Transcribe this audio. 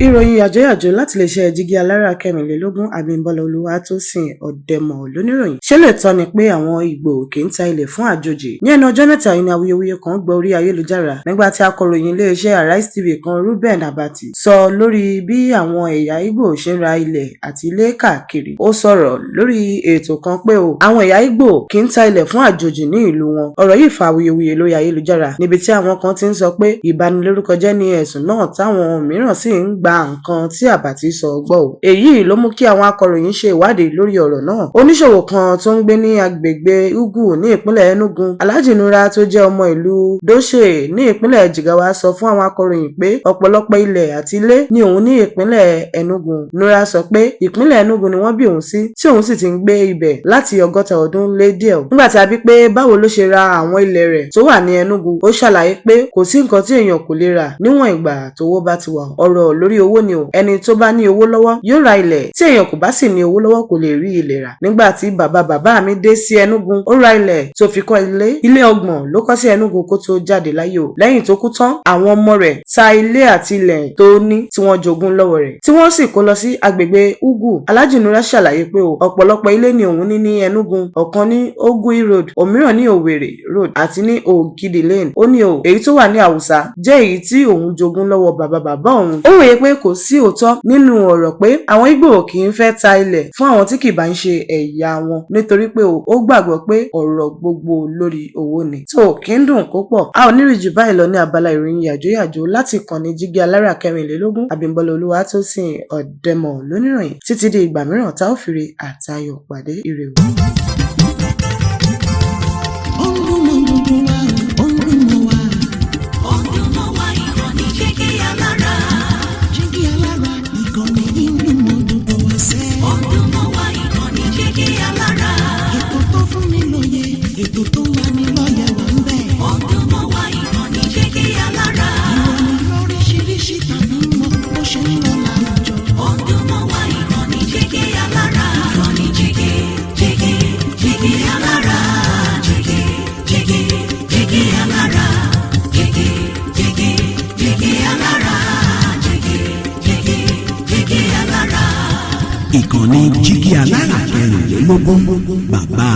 Ìròyìn yàjóyàjó láti iléeṣẹ́ Jígí Alára 24, Abímbọ́lá Olúwatósìn Ọ̀dẹ̀mọ̀ lóníròyìn. Ṣé lóòótọ́ ni pé àwọn Ìgbò kì í ta ilẹ̀ fún àjòjì? Ní ẹnu ọjọ́ mẹ́ta yìí ni awuyewuye kan gba orí ayélujára nígbà tí akọ̀ròyìn iléeṣẹ́ Arise TV kan, Reuben Abati, sọ lórí bí àwọn ẹ̀yà Ìgbò ṣe ń ra ilẹ̀ àti ilé káàkiri. Ó sọ̀rọ̀ lórí ètò kan pé o àwọn ẹ̀yà Ìgbò kì í ta ilẹ̀ fún àjòjì ní ìlú wọn. Ọ̀rọ̀ yìí fa awuyewuye lórí ayélujára níbi tí àwọn kan ti ń sọ pé ìbanilórúkọjẹ́ ni ẹ̀sùn náà, táwọn mìíràn sì ń gba nǹkan tí Àbàtì sọ gbọ́ o. Èyí ló mú kí àwọn akọ̀ròyìn ṣe ìwádìí lórí ọ̀rọ̀ náà. Oníṣòwò kan tó ń gbé ní agbègbè Ugwu ní ìpínlẹ̀ Enugu, Alhaji Nura, tó jẹ́ ọmọ ìlú Dutse ní ìpínlẹ̀ Jigawa, sọ fún àwọn akọ̀ròyìn pé ọ̀pọ̀lọpọ̀ ilẹ̀ àti ilé ní òun ní ìpínlẹ̀ Enugu. Nura sọ pé ìpínlẹ̀ Enugu ni wọ́n bí òun sí, tí òun sì ti ń gbé ibẹ̀ láti 60 ọdún lé díẹ̀. Nígbà tí a bí pé báwo ló ṣe ra àwọn ilẹ̀ rẹ̀ tó wà ní Enugu, ó ṣàlàyé pé kò sí nǹkan tí èèyàn kò lè rà níwọ̀n ìgbà tówó bá ti wà. Ọ̀rọ̀ lórí owó ni o. Ẹni tó bá ní owó lọ́wọ́ yóò ra ilẹ̀, tí èèyàn kò bá sì ní owó lọ́wọ́ kò lè rí ilẹ̀ rà. Nígbà tí bàbá bàbá mi dé sí Enugu, ó ra ilẹ̀ tó fi kọ́ ilé. Ilé 30 ló kọ́ sí Enugu kó tó jáde láyé o. Lẹ́yìn tó kú tán, àwọn ọmọ rẹ̀ ta ilé àti ilẹ̀ tó ní tí wọ́n jogún lọ́wọ́ rẹ̀, tí wọ́n sì kó lọ sí agbègbè Ugwu. Alhaji Nura ṣàlàyé pé o ọ̀pọ̀lọpọ̀ ilé ni òun ní ní Enugu, ọ̀kan ní Ogui Road, òmíràn ní Owerri Road àti ní Ogidi Lane. Ó ní o èyí tó wà ní Àwùsá jẹ́ èyí tí òun jogún lọ́wọ́ bàbá bàbá òun. Ó wòye pé kò sí òótọ́ nínú ọ̀rọ̀ pé àwọn Ìgbò kì í fẹ́ ta ilẹ̀ fún àwọn tí kì bá ń ṣe ẹ̀yà wọn, nítorí pé ó gbàgbọ́ pé ọ̀rọ̀ gbogbo lórí owó ni. Tó kì í dùn kó pọ̀. A ò ní rí jù báyìí lọ ní abala ìròyìn yàjóyàjó láti ìkànnì Jígí Alára 24, Abímbọ́lá Olúwatósìn Ọ̀dẹ̀mọ̀ lóníròyìn. Títí di ìgbà mìíràn tá ó fi ire àtayọ̀ pàdé, ire o. Ó ń dún mọ́ gbogbo wa, ó ń dún mọ́ wa. Ó ń dún mọ́ wa, ìkànnì Jígí Alára. Jígí Alára, ìkànnì yìí ń dún mọ́ gbogbo wa sẹ́. Ó ń dún mọ́ wa, ìkànnì Jígí Alára. Ètò tó fún ni lóye, ètò tó ń lani lọ́yẹ̀ wà ńbẹ̀. Ó ń dún mọ́ wa, ìkànnì Jígí Alára. Ìròyìn lóríṣiríṣi tàbí mọ́ bó ṣe ń lọ láwùjọ. Ó ń dún mọ́ wa, ìkànnì Jígí Alára. Ìkànnì Jígí Jígí Jígí Alára. Jígí Jígí Jígí Alára. Jígí Jígí Jígí Alára. Jígí Jígí Jígí Alára. Ìkànnì Jígí Alára 24, bàbá.